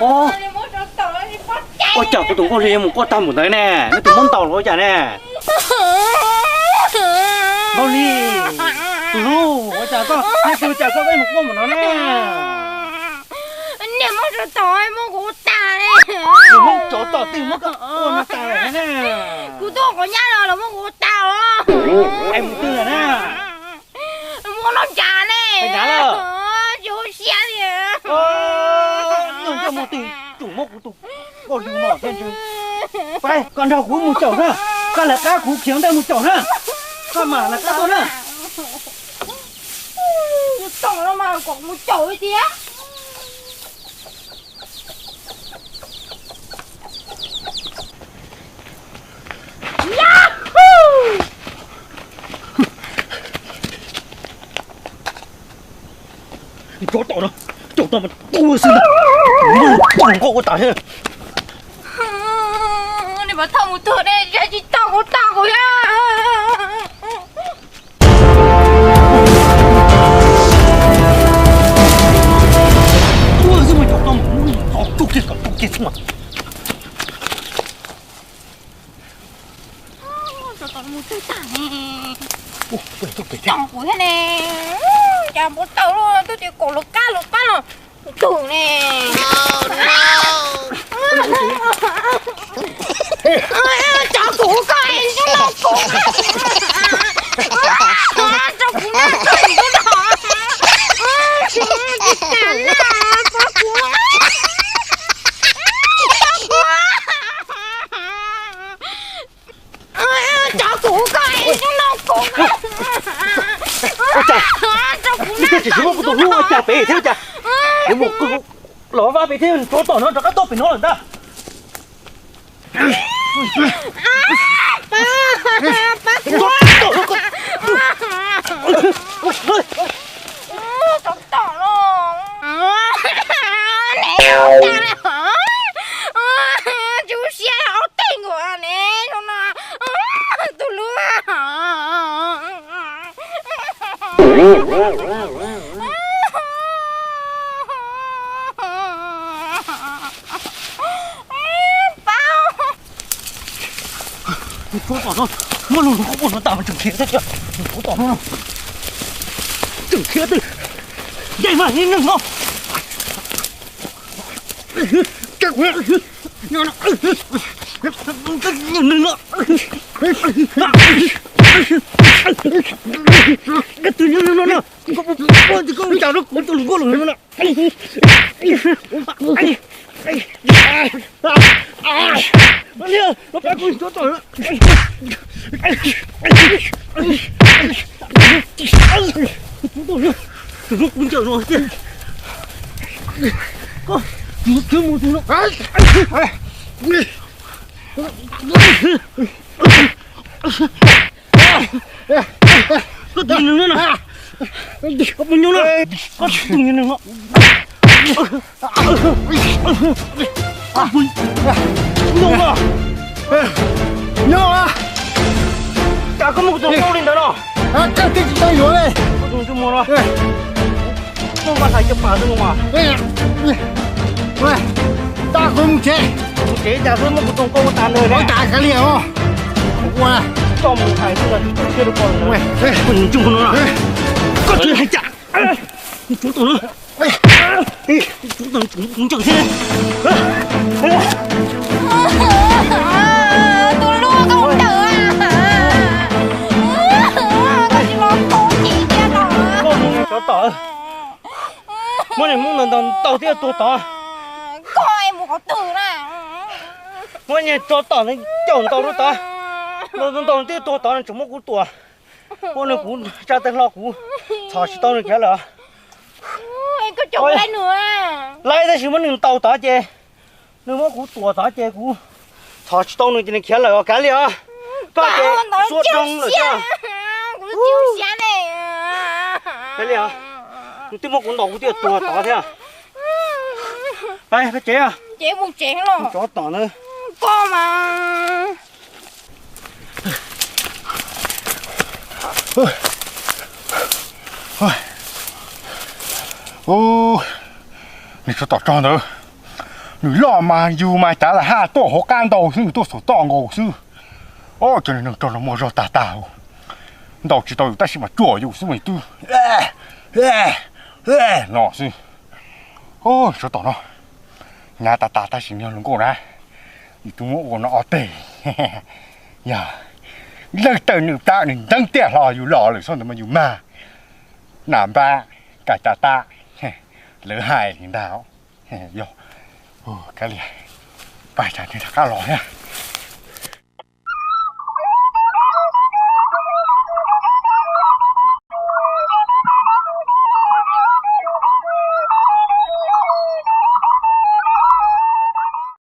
Ua cas kuv tus Nkauj Hli yuav mus quaj tag npaum ntawd ne? Nej tus muab ntaus los ua cas ne? Nkauj Hli, tus hlub, ua cas koj, nej tus cas koj mus quaj npaum no ne? Niag muab tsov tom muab kuv tag li. Niag muab tsov tom twg muab koj ua no tag lawm ne? Kuv tuaj qhov nyab los los muab kuv tag os. Es mus twg lawm na? Muab noj ntshav ne. Ntshav lawm. Tsis ua siab li. Yog muaj twg tseem muab kuv tus Nkauj Hli no thiab ntshe. Pab koj nrog kuv mus caum na. Koj lawv qab kuv khiav ntawd mus caum na. Koj mam lawv qab tuaj na. Tom no mas kom mus caum tiag. Tsov tom no, caum tau mas tua xwb ntag. Tua nkauj ua tas thiab. Nej puas tau mus tuag ne, tsis tau kuv tau kuv thiab. Tua xwb mas caum tau mas tua kiag kom tua kiag xwb mas. Tsov tom mus twg tag ne. Tom kuv thiab ne. Cas npau taws luaj, twb tias kom lawv qab lawv qab los tus ne. Tsov kuv koj es ntuj no kuv, tsov kuv noj koj ntuj no. Tsis tas na, tsov kuv. Tsov kuv koj es ntuj no kuv. Ua cas, ua cas tsis muab kuv tus hlub ua cas pem thiab cas? Yuav mus los vaj pem thiab, tsov tom no rov qab tuaj pem no lawm ntag. Tsov tom los. Tsis ua siab ob teg nkaus ne, no no. Tus hlub. Nws tsov tom no, muab lub lub qhov no tas mas tseem khiav thiab tiag. Nws tsov tom no, tseem khiav twg. Nce mas ib neeg no. Nce no. Koj tus neeg no no, koj ua cas rau kuv tus hluas nkauj los no no. Los pab kuv tsov tom. Tus hlub kuv ncaws no tiag. Koj tus hlub mus tus no. Koj tus neeg no na. Koj mus nyob na. Koj tus neeg no. Koj mus nyob na. Nyob. Cas koj muab kuv tus nkauj li ntawd no? Koj twb tsis tau yuav li. Koj tus ntsej muag no. Koj nqa hais cov pas xwb no mas. Tab kuv mus tsev. Mus tsev cas xwb muab kuv tus nkauj ua tas nws ne. Ua tas kav liam os. Kuv ua. Coj mus hais xwb los tsis tau siab rau koj no. Koj tus ntsej muag no. Koj tus hais cas. Tsov tom no. Tsov tom kuv ncaws thiab. Tus hlub koj ntawd, koj tsis los tau ces thiab no. Koj mus tsov tom. Muab niag hmoob ntaus ntaus thiab tuag tod. Koj mus qhov twg na? Muab niag tsov tom ntawd caum ntaus rau tod. Ntaus ntaus thiab tuag tod, nws tseem muab kuv tua. Ua nws kuv tsa tawg hlo kuv txhom tsis tau nws khiav lawm. Laib tab sis muab nws ntaus tod ces, nws muab kuv tua tod ces kuv txhom tsis tau nws ces nws khiav lawm os. Kav liam os. Koj ces suab roog lawm thiab. Kav liam os. Nws twb muab kuv ntaus kuv twb tuag tod thiab. Peb tsev, tsov tom na. Nws tsov tom rog ntawd, Nws loj mas yus mas cav lam haj tuaj hauv qab ntau xwb, nws tuaj xaum toj nkaus xwb. Cov neeg rog no muaj zog tag tag, ntaus tsis tau yus tab sis mas tsuam yus xwb mas twb no xwb. Sawv tom no, hnyav tas tas tab sis yog hluas nkauj na, yus twb muab ua no ob teg. Yog leej twg nws plam nws nteeb tiaj hlo yus los lawm, txhob ntawd mas yus mag. Nam npab, kam cas tas, lawv hais li ntag. Yog, kav liam, pab cas rov qab los thiab.